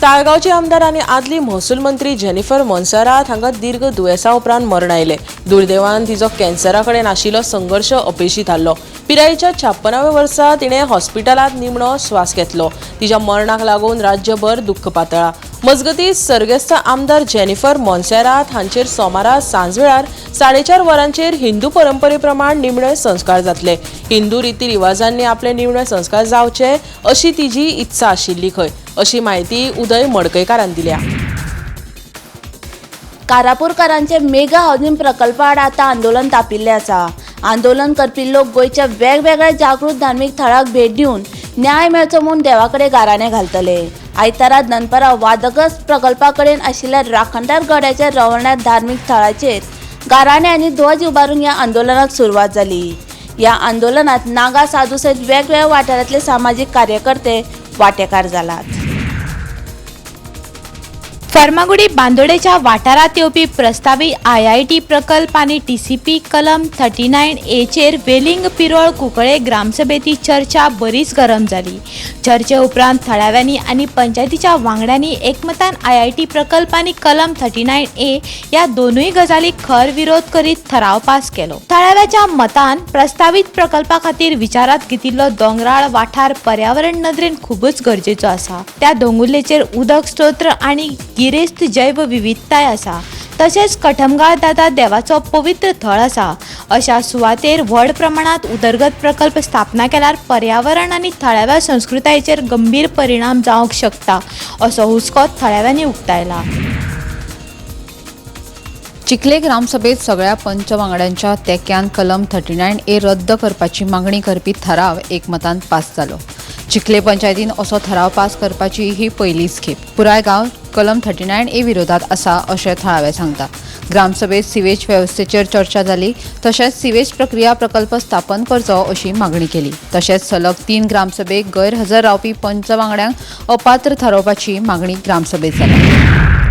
ताळगांवचे आमदार आनी आदली महसूल मंत्री जेनिफर मोन्सेरात हांकां दीर्घ दुयेंसा उपरांत मरण आयलें. दुर्दैवान तिचो कॅन्सरा कडेन आशिल्लो संघर्श अपेशी थारलो. पिरायेच्या 56व्या वर्सा तिणें हॉस्पिटलांत निमणो श्वास घेतलो. तिच्या मरणाक लागून राज्यभर दुख्ख पातळा. मजगतीं, सर्गेस्त आमदार जेनिफर मोन्सेरात हांचेर सोमारा सांजवेळार 4:30 वरांचेर हिंदू परंपरे प्रमाण निमणे संस्कार जातले. हिंदू रिती रिवाजांनी आपले निमणे संस्कार जावचे अशी तिची इत्सा आशिल्ली खंय, अशी माहिती उदय मडकयकारान दिल्या. कारापूरकारांचे मेगा हावसिंग प्रकल्पा आड आतां आंदोलन तापिल्लें आसा. आंदोलन करपी लोक गोंयच्या वेगवेगळ्या जागृत धार्मीक थळाक भेट दिवन न्याय मेळचो म्हूण देवा कडेन गाराणें घालतले. आयतारा दनपारां वादग्रस्त प्रकल्पा कडेन आशिल्ल्या राखणदार गड्याच्या रवळनाथ धार्मीक थळाचेर गाराणें आनी ध्वज उबारून ह्या आंदोलनाक सुरवात जाली. ह्या आंदोलनात नागा साधू सयत वेगवेगळ्या वाठारांतले सामाजीक कार्यकर्ते वांटेकार जालात. फर्मागुडी बांदोडेच्या वाठारांत येवपी प्रस्तावीत आयआयटी प्रकल्प आनी टीसीपी कलम 39 एचेर वेलिंग पिरोळ कुंकळे ग्रामसभेची चर्चा बरीच गरम जाली. चर्चे उपरांत थळाव्यांनी आनी पंचायतीच्या वांगड्यांनी एकमतान आयआयटी प्रकल्प आनी कलम 39 ए ह्या दोनूय गजालीक खर विरोध करीत थराव पास केलो. थळाव्याच्या मतान प्रस्तावीत प्रकल्पा खातीर विचारात घेतिल्लो दोंगराळ वाठार पर्यावरण नदरेन खूबच गरजेचो आसा. त्या दोंगुल्लेचेर उदक स्त्रोत आनी गिरेस्त जैव विविधताय आसा. तशेंच कठमगाळ दादा देवाचो पवित्र थळ आसा. अशा सुवातेर व्हड प्रमाणात उदरगत प्रकल्प स्थापना केल्यार पर्यावरण आनी थळाव्या संस्कृतायेचेर गंभीर परिणाम जावंक शकता, असो हुस्को थळाव्यांनी उक्तायला. चिखले ग्रामसभेत सगळ्या पंच वांगड्यांच्या तेक्यान कलम 39 ए रद्द करपाची मागणी करपी थाराव एकमतान पास जालो. चिखले पंचायतीन असो थाराव पास करपाची ही पयलीच खेप. पुराय गांव कलम 39 ए विरोधात आसा, अशें थळावे सांगता. ग्रामसभेत सिवेज वेवस्थेचेर चर्चा जाली. तशेंच सिवेज प्रक्रिया प्रकल्प स्थापन करचो अशी मागणी केली. तशेंच सलग 3 ग्रामसभेक गैरहजर रावपी पंच वांगड्यांक अपात्र थारोवपाची मागणी ग्रामसभेत जाली.